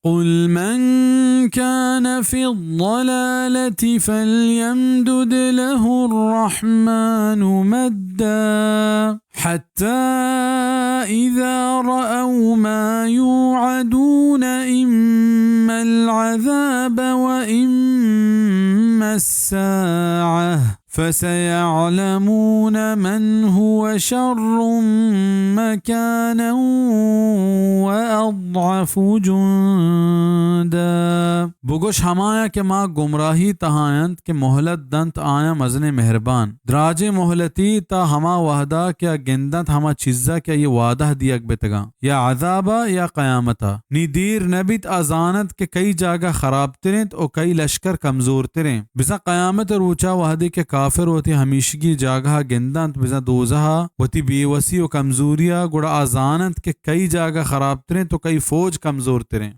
قل من كان في الضلالة فليمدد له الرحمن مدا حتى إذا رأوا ما يوعدون إما العذاب وإما الساعة فسيعلمون من هو شر مكانا وأضعف جندا۔ بگوش، ہمایاں کہ ما گمراہی تہا انت کہ مہلت دنت آیاں مزنیں مہربان۔ دراجیں مہلتی تا ہما وہدا کہ آ گندنت ہما چیزا کہ آئی وعدہ دیگ بتگاں، یا عذابا یا قیامتا۔ نی دیر نہ بیت، آ زاننت کہ کئی جاگہ خرابتر انت و کئی لشکر کمزورتر انت۔ بزاں قیامت روچا وہدے کہ کافر وتی ہمیشگی جاگہا گندنت، بزاں دوزہا وتی بے وسی و کمزوریا، گڑا آ زاننت کہ کئی جاگہ خرابتر انت و کئی فوج کمزورتر انت۔